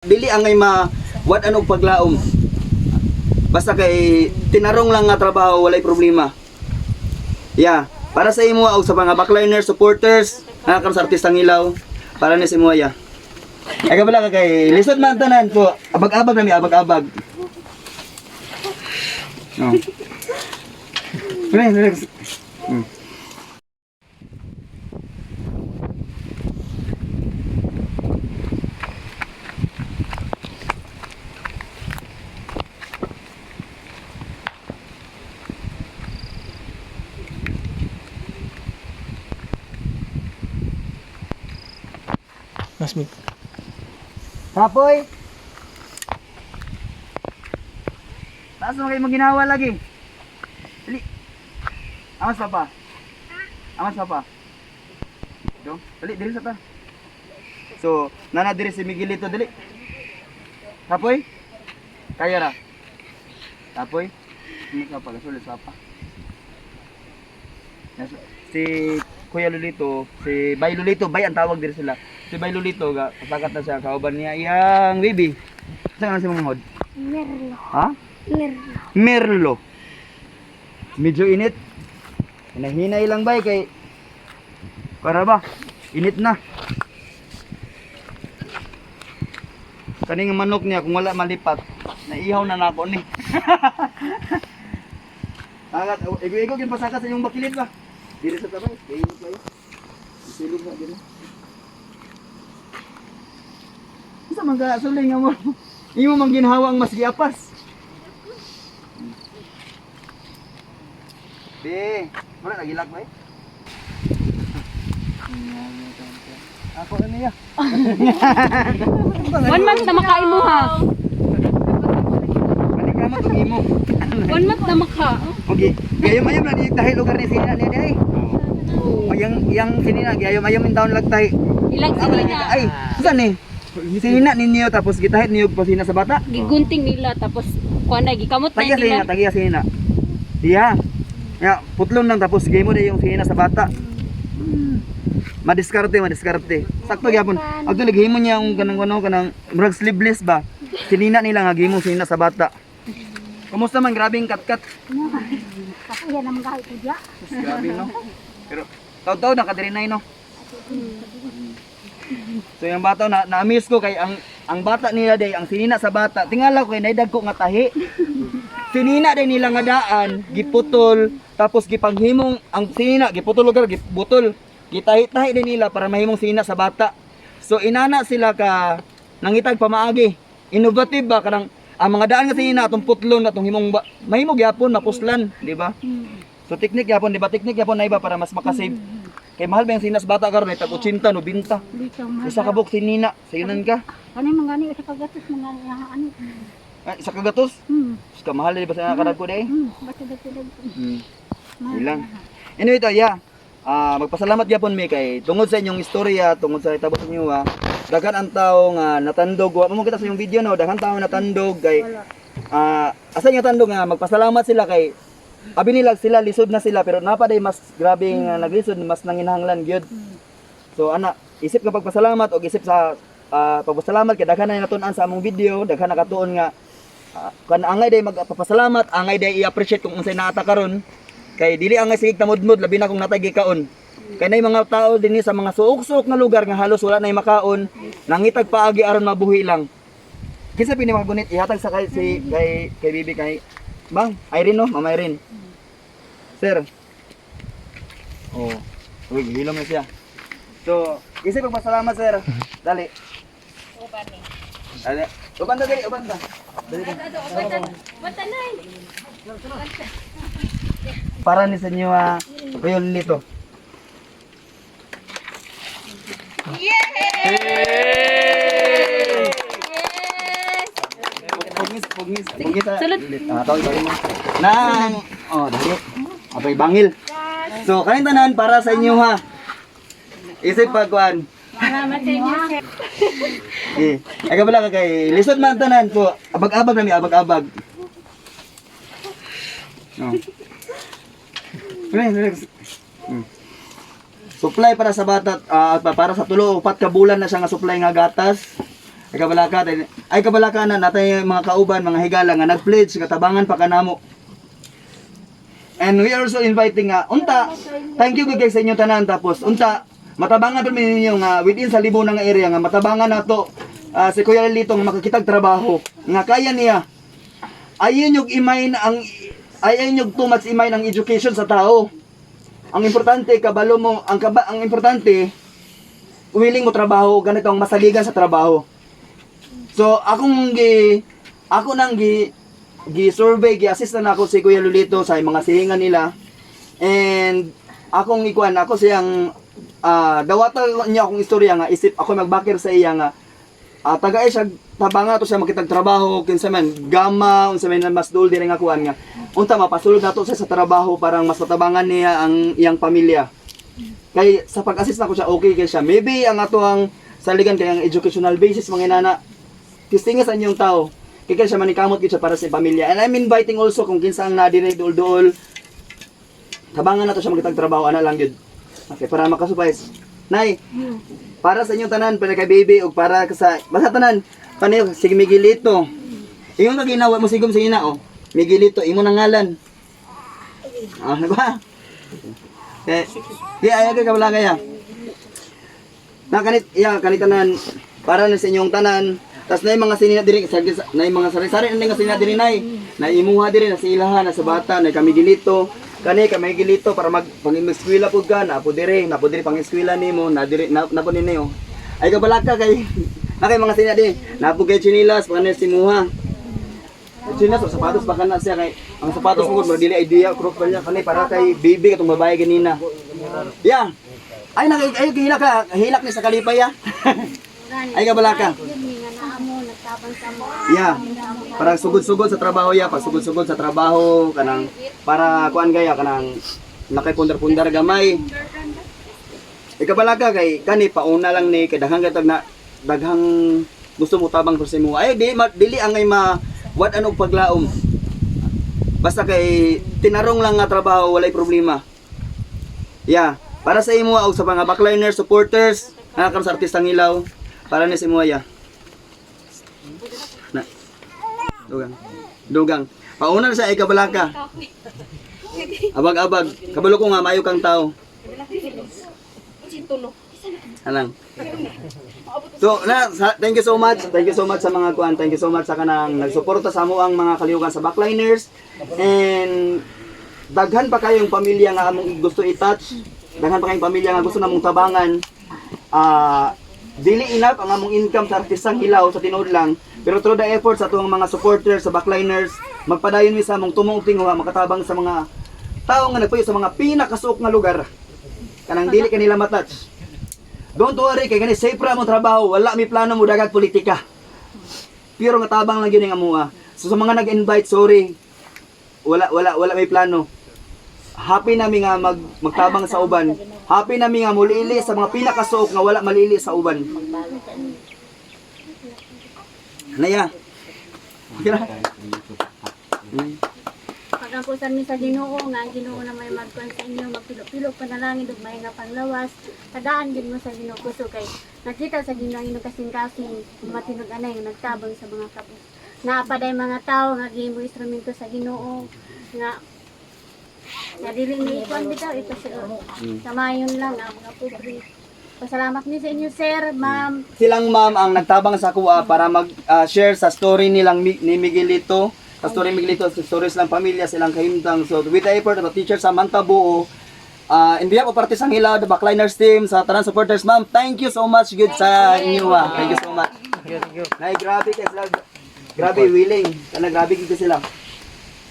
Dili angay ma wat anog paglaom. Basta kay tinarong lang nga trabaho, walay problema. Yeah, para sa imo og sa mga backliner supporters, nga karon sa artistang ilaw, para ni sa imo ya. Ay kabala ka kay lisod man tanan po. Abag-abag na mi abag-abag. No. Relax, relax. Mas mig. Kapoy. Taas mo kayo maginawa lagi. Dali. Amas papa. Amas papa. Do, dali diri sa ta. So, nana diri si Miguelito dali. Kapoy. Kaya ra. Kapoy. Amas papa, gasulit papa. Si Kuya Lulito, si Bay Lulito, Bay ang tawag diri sila. Si Bay Lulito ga pasakat na siya kauban niya iyang baby. Saan na si Manghod? Merlo. Ha? Merlo. Merlo. Medyo init. Hinahinay lang bay kay para ba? Init na. Kaning manok niya kung wala malipat, naihaw na nako ni. Sakat, igo-igo gyud pasakat sa inyong bakilit ba? Diri sa tabay, kay init kayo. Isilog na diri. Unsa man ka sulay nga mo? Imo man ginhawa ang mas giapas. Be, wala nagilak ba eh? Ako ano ya? One month na makain mo ha. Balik ka mo tong imo. One month na maka. Okay. Gayom-ayom na di dahil lugar ni sinina ni ay. Oh, yang sinina gayom-ayom in taon lagtay. Ilang Ako lang sinina. kita ay, saan ni? Sinina ninyo tapos gitahit niyo pasina sa bata. Gigunting nila tapos kuan na gikamot na Tagiya nila. sinina, tagiya sinina. Diya. Ya, putlon lang tapos gay mo na yung sinina sa bata. Madiskarte, madiskarte. Sakto gyapon. Actually gihimo niya ang kanang ano kanang murag sleeveless ba. Sinina nila nga gihimo sinina sa bata. Kumusta man grabing katkat? Kapuya naman kahit kudya. Grabe no. Pero taw-taw na kadiri no. So yung bata na na-miss ko kay ang bata nila day ang sinina sa bata. Tingala ko kay naidag ko nga tahi. Sinina day nila nga daan, giputol, tapos gipanghimong ang sinina, giputol lugar, gibutol. Gitahi-tahi din nila para mahimong sinina sa bata. So inana sila ka nangitag pamaagi. Innovative ba kanang ang mga daan nga sinina atong putlon atong himong ba, mahimo gyapon mapuslan, di ba? So teknik gyapon, di ba? Teknik gyapon na iba para mas makasave. Kay mahal ba yung sinas bata karon ay tag 80 90. Dito mahal. Isa ka buok sinina, sayunan ka. Ano yung mga gani sa paggatos mga ano. Ah, isa ka gatos. Sus ka mahal di ba sa karag ko day? Basta basta basta. Yun lang. Anyway to, yeah. Ah, magpasalamat gyapon mi kay tungod sa inyong istorya, tungod sa itabo sa inyo ha. Daghan ang tao nga natandog, wa mo kita sa inyong video no, daghan tao natandog kay asa nga tandog nga magpasalamat sila kay abi nila sila lisod na sila pero napa day mas grabe nga naglisod mas nanginahanglan gyud. So ana, isip nga pagpasalamat og isip sa pagpasalamat kay daghan na natun-an sa among video, daghan nakatuon nga kan angay day magpapasalamat, angay day i-appreciate kung unsay naata karon. Kay dili angay sige tamudmod labi na kung natay gikaon. Kay nay mga tao dinhi sa mga suok-suok nga lugar nga halos wala nay makaon, nangitag paagi aron mabuhi lang. Kinsa pini makagunit ihatag sa kay si kay kay bibi kay Bang, Irene no, Mama Irene. Sir. Oh. Uy, gihilom na siya. So, isip pagpasalamat sir. Dali. Dali. Uban ta dali, uban ta. Dali ta. Para ni sa inyo Kuya Lito. Pugis, pugis, pugis. Sulod. Ah, tawag tawag mo. Nang, oh, dali. Apay bangil. So, kanin tanan para sa inyo ha. Isip pagkuan. Salamat sa inyo, sir. Eh, ay kabala ka kay lisod man tanan po. Abag-abag na mi abag-abag. No. Relax, relax. Supply para sa bata para sa tulo upat ka bulan na siya nga supply nga gatas. Ay kabalaka ay kabalaka na natay mga kauban, mga higala nga nag-pledge nga tabangan pa kanamo. And we are also inviting nga unta, thank you guys sa inyong tanan. Tapos unta matabangan pa mi ninyo nga within sa libo na nga area nga matabangan nato si Kuya Lito nga makakitag trabaho nga kaya niya. Ayon yung imain ang ayon yung too much imain ang education sa tao. Ang importante kabalo mo ang kaba, ang importante willing mo trabaho, ganito ang masaligan sa trabaho. So akong gi ako nang gi gi survey, gi assist na ako si Kuya Lulito sa mga sihingan nila. And akong ikuan ako siyang dawata niya akong istorya nga isip ako magbakir sa iya nga tagay siya tabanga to siya makitag trabaho kinsa man gama unsa man mas duol diri nga kuan nga unta mapasulod nato siya sa trabaho parang mas matabangan niya ang iyang pamilya. Kay sa pag-assist nako siya, okay kay siya. Maybe ang ato ang saligan kay ang educational basis, mga inana tistinga sa inyong tao kay kay siya manikamot gyud siya para sa pamilya. And I'm inviting also kung kinsa ang naa diri duol-duol, tabangan nato siya makitag trabaho ana lang gyud. Okay, para makasupais nay, para sa inyong tanan, para kay baby ug para sa basta tanan panew sige Miguelito. Ingon ka ginawa mo sigom sa ina oh. Miguelito imo nang ngalan. Ah, di ba? Eh, di ay kay kabala kaya. Na kanit iya kanit tanan para na sa inyong tanan. Tas nay mga sinina diri sa nay mga sari-sari na nga sinina diri nay. Na imuha diri na sa ilaha na sa bata na kami gilito. Kani kami gilito para mag pang-eskwela pud ka na po diri, na po diri pang-eskwela nimo, na diri na, na po ninyo. Ay kabalaka kay na kay mga sinina diri. Na po kay chinilas pa si muha. Chinilas o sapatos baka na siya kay ang sapatos mo gud dili idea croc pa niya kani para kay baby katong babae ganina. Yeah. Ay nag ay hilak ka, hilak ni sa kalipay ya. Ay kabalaka. Yun ni nga naamo nagtabang sa mo. Yeah. Para sugod-sugod sa trabaho ya, pag sugod-sugod sa trabaho kanang para kuan gaya kanang nakay pundar-pundar gamay. Ikabalaka kay kani pauna lang ni kay daghang katag na daghang gusto mo tabang sa imo. Ay di ma, dili ang ay ma what ano paglaom. Basta kay tinarong lang nga trabaho walay problema. Yeah, para sa imo og sa mga backliner supporters, nga karon sa artistang hilaw, para ni sa imo ya. Na. Dugang. Dugang. Pauna na sa ikabalaka. Abag-abag. Kabalo ko nga mayo kang tao. Alang. So, na, thank you so much. Thank you so much sa mga kuan. Thank you so much sa kanang nagsuporta sa amo ang mga kalihukan sa backliners. And daghan pa kayong pamilya nga among gusto i-touch. Daghan pa kayong pamilya nga gusto namong tabangan. Dili enough ang among income sa artistang hilaw sa tinuod lang. Pero through the effort sa tuwang mga supporters sa backliners, magpadayon mi sa among tumong tinguha makatabang sa mga tao nga nagpuyo sa mga pinakasuok nga lugar. Kanang dili kanila matouch. Don't worry kay gani safe ra among trabaho, wala mi plano mo dagag politika. Pero nga tabang lang gyud ang amoa. So sa mga nag-invite, sorry. Wala wala wala may plano. Happy nami nga magtabang sa uban. Happy nami nga mulili sa mga pinakasuok nga wala malili sa uban. Naya. Okay ra. Pagkakusan mi sa Ginoo nga ang Ginoo na may magkuan sa inyo, magpilo-pilo panalangin ug may nga panglawas. Tagaan gid mo sa Ginoo kusog kay nakita sa Ginoo ang inyong kasing-kasing matinud-anay nga nagtabang sa mga kapos. Naa pa day mga tawo nga gihimo instrumento sa Ginoo nga nga dili ni ikuan bitaw ito sa samayon lang ang mga pobre. Pasalamat mi sa inyo, sir, ma'am. Silang ma'am ang nagtabang sa kuha para mag-share sa story nilang ni Miguelito. Sa story ni Miguelito, sa stories ng pamilya, silang kahimtang. So with the effort of the teacher Samantha Buo, in behalf of Artistang Hilaw, the Backliners team, sa tanan supporters, ma'am, thank you so much good sa inyo. Ah. Thank you so much. Thank you. Nay, grabe kay sila. Grabe, willing. Kana grabe gid sila.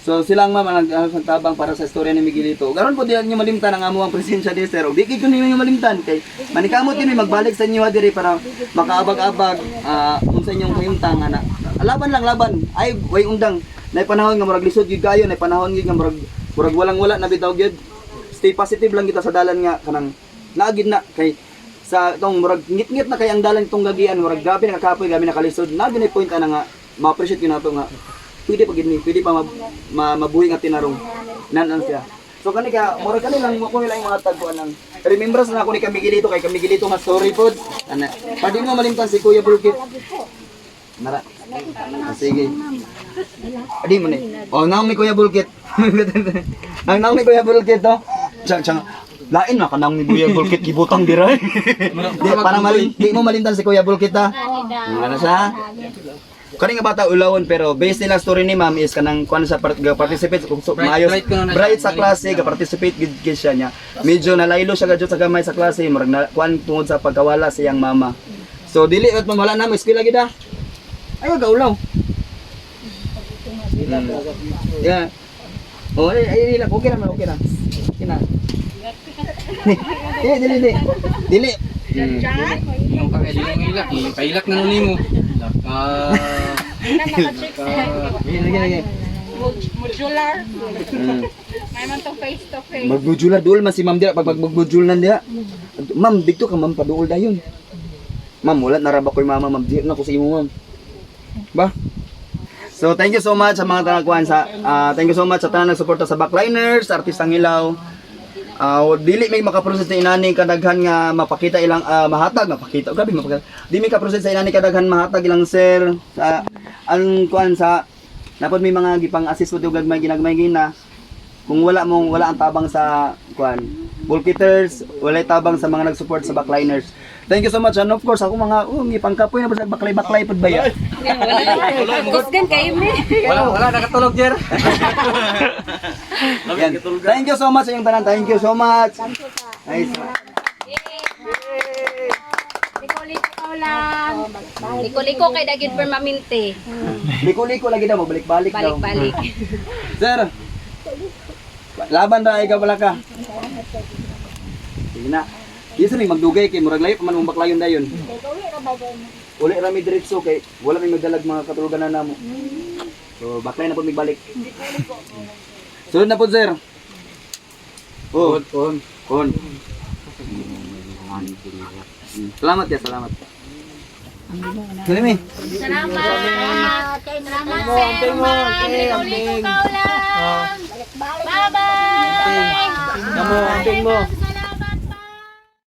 So silang ma'am ang nagtabang para sa istorya ni Miguelito. Garon po di niyo malimtan ang amo ang presensya di sir. Di gid ko ninyo malimtan kay manikamot yun may magbalik sa inyo diri para makaabag-abag unsa inyong kahimtang ana. Laban lang laban. Ay way undang. Nay panahon nga murag lisod gyud kayo, nay panahon gyud nga murag murag walang-wala na bitaw gyud. Stay positive lang kita sa dalan nga kanang naagid na kay sa itong murag ngit-ngit na kay ang dalan itong gagian, murag grabe na kakapoy, grabe na kalisod na ginay point ana nga ma-appreciate gyud nato nga pwede pa gid ni, pwede pa mabuhi nga tinarong nanan siya. So kani ka murag kani lang ko lang mga tagpuan ng remembrance na ako ni Kamigilito kay Kamigilito nga story pod ana. Pwede mo malimtan si Kuya Burkit. Nara. Ah, sige. Adi mo ni. Oh, naong ni Kuya Bulkit. Ang naong ni Kuya Bulkit to. Tsang tsang. Lain na kanang ni Kuya Bulkit gibutang dira. Di para malin, di mo malintan si Kuya Bulkit ha. Ano siya? Kani nga bata ulawon pero based nila story ni ma'am is kanang kuan sa part, participate kung so, Bright- maayos bright kuno na siya. bright sa klase ga participate gid gid siya niya. Medyo nalaylo siya gadyo sa gamay sa klase murag na kuan tungod sa pagkawala sa iyang mama. So dili at wala na mo eskwela gid ah. Ayaw ga ulaw. Yeah. Oh, ay, ay, ay, okay na, okay na. Okay na. Dili, dili, dili. Dili. Yung kakaili ng ilak, eh. Pailak na nun mo. Ilak ka. Sige, sige, sige. Modular. May man to face to face. Magmodular duol man si ma'am dira pag magmodule na diha. Ma'am, dito ka ma'am paduol dayon. Ma'am, wala na ra ba koy mama ma'am? Di na ko sa imo ma'am. Ba? So thank you so much sa mga tanagkuan sa thank you so much sa tanan nagsuporta sa backliners, artistang hilaw. Dili may makaprocess na inani kadaghan nga mapakita ilang mahatag mapakita grabe mapakita di may kaprocess sa inani kadaghan mahatag ilang sir sa ang kuan sa napod may mga gipang assist po gagmay ginagmay gina kung wala mong wala ang tabang sa kuan Bulkiters, walay tabang sa mga nag-support sa backliners. Thank you so much. And of course, ako mga, oh, ngipangkapoy na po sa baklay-baklay pod ba ya? Kusgan kayo me. Wala, wala, nakatulog, Jer. Yan. Thank you so much sa inyong tanan. Thank you so much. Nice. Liko-liko lang. Liko-liko kay dagit permanente. Liko-liko lagi daw, magbalik-balik daw. Balik-balik. Sir, laban ra ikaw pala ka. Sige na. Yes, may magdugay kay murag layo pa man mong baklayon dayon. Uli ra mi diretso kay wala may magdalag mga katulugan na namo. So baklay na pud migbalik. Sunod na pud sir. Oh, On, kon. Salamat ya, salamat. Salamat. Salamat. Salamat sir. Ma'am. Liko-liko ka lang. Bye-bye. Namo, amping mo.